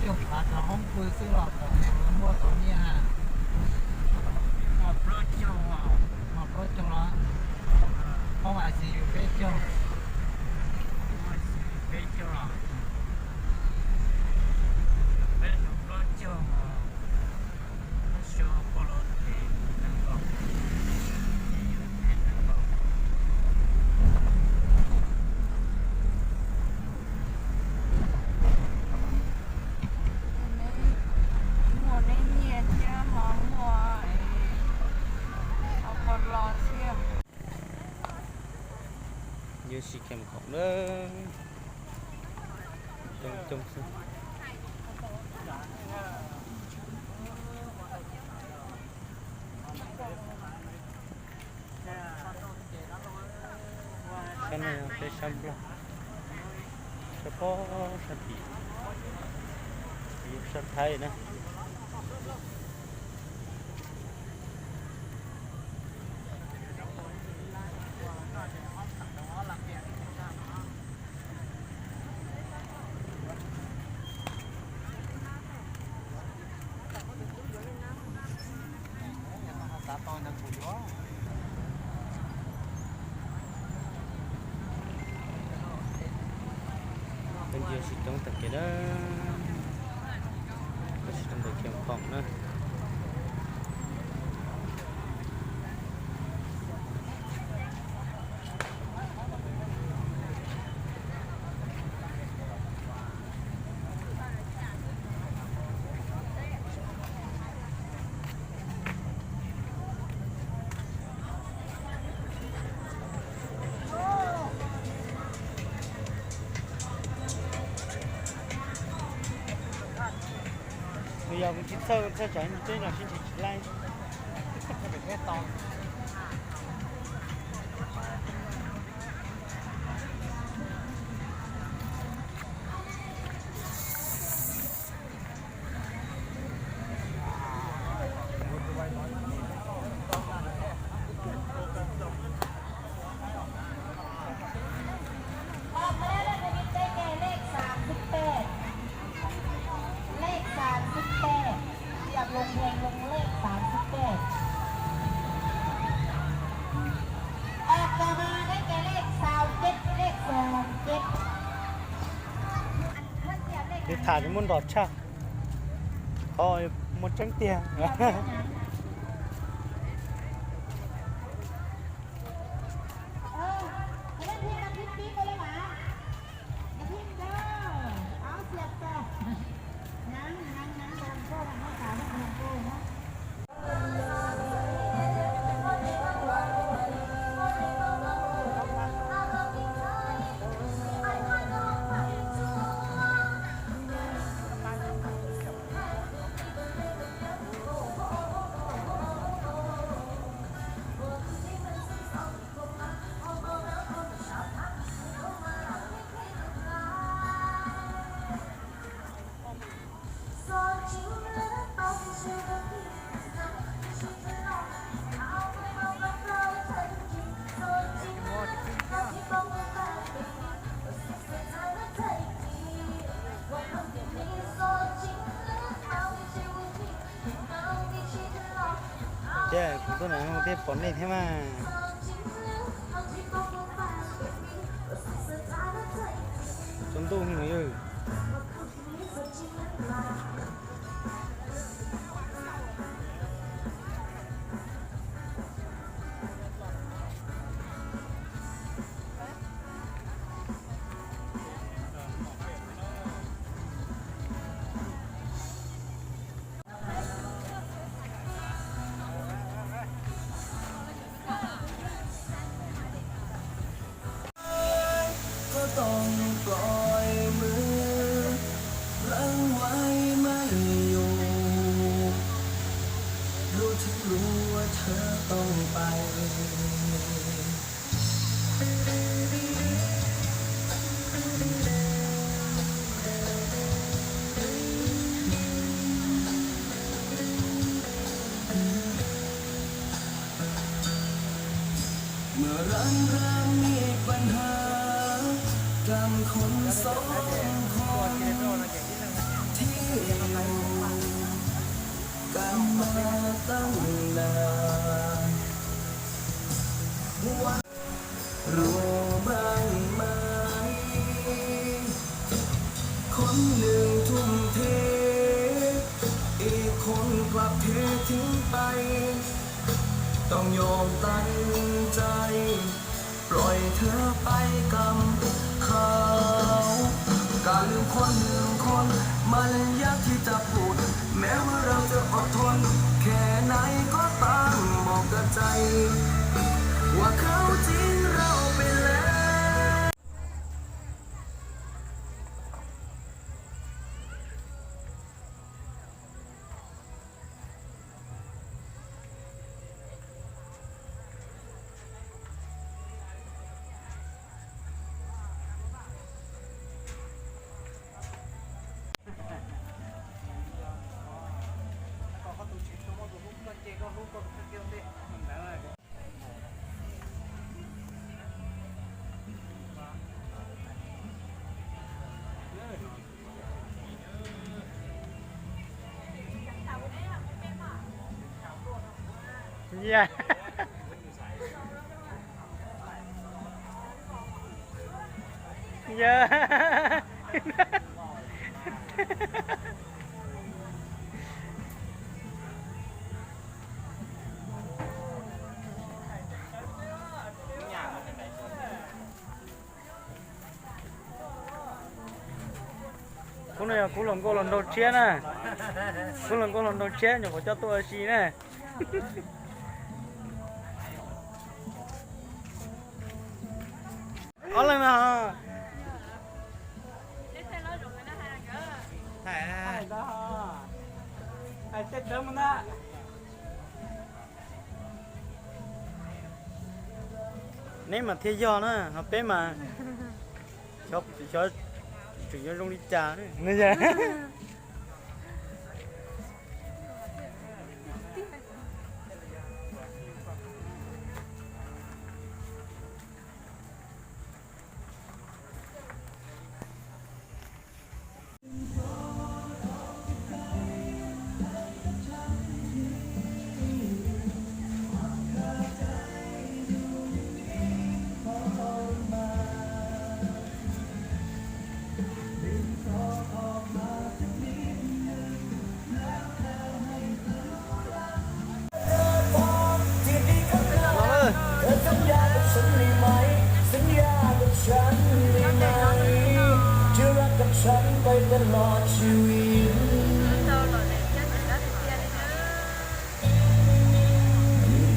Coj phav rau hoob pw xwb los kom muaj tau nyiaj. Mos plaub caug, mos plaub caug los hoob I C U peb caug, peb caug los peb caug plaub caug. Muaj neb nyiaj thiab ho muaj, ho koj los thiab. Yuav tsis kheem khoom na. Coob coob xwb. Sab no yog peb sab Nplog, sab pob sab tim, yus sab Thaib na. Peb ntsia sib coob tag kev na, peb sib coob ntawm kev khoom na. Kuv yog kuv tsis txhawj, txhawj tsam ntsej muag sib ntsib tsis laib. Hôm nay là người Tây Kè lễ sáu mươi bảy. Lễ sáu mươi bảy. Tiệm Lùng Thành Lùng lễ sáu mươi bảy. Ờ, còn mà cái, cái lễ sáu mươi bảy, cái lễ sáu mươi bảy. Li tham muab nrog tshaj, qhov muaj tseeb tiag. Ces kuv tuaj no thiaj pom nej thiab mas. Tsaus ntuj heev yog. Koj tau plob mub leej waib maj yus, lub thwv lub thawv tau pais. Mus ram ram me paj nrha, kam khon xov khon, thib กันมาตั้งนาน รู้บ้างไหม คนหนึ่งทุ่มเท อีกคนกลับเททิ้งไป ต้องยอมตัดใจ ปล่อยเธอไปกับเขา การลืมคนหนึ่งคน มันยากที่จะพูด แม้ว่าเราจะอดทน แค่ไหนก็ตาม บอกกับใจ ว่าเขาทิ้งเราไปแล้ว Yog. Yog. Khub no yog khub hluas nkauj hluas nraug tshiab na. Khub hluas nkauj hluas nraug tshiab nyuam qhuav coj tuaj ua si na. Ob leeg no. Neb mas thiaj yog na, ho peb mas xyov tseem yuav zoo li cas.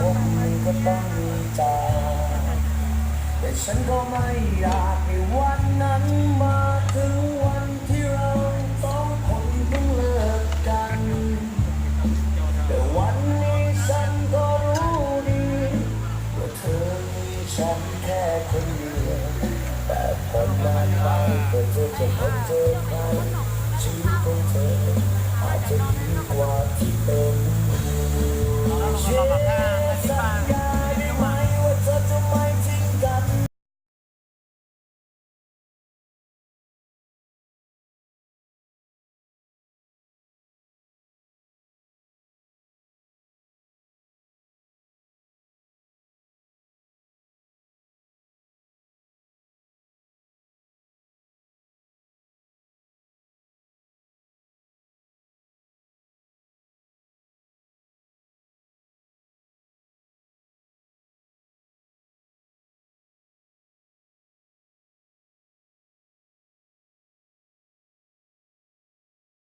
คงก็ต้องมีจาก แต่ฉันก็ไม่อยากให้วันนั้นมาถึงวันที่เราสองคนต้องเลิกกัน แต่วันนี้ฉันก็รู้ดี ว่าเธอมีฉันแค่คนเดียว แต่พอนานไปก็เธอจะพบเจอใคร ชีวิตของเธออาจจะดีกว่าที่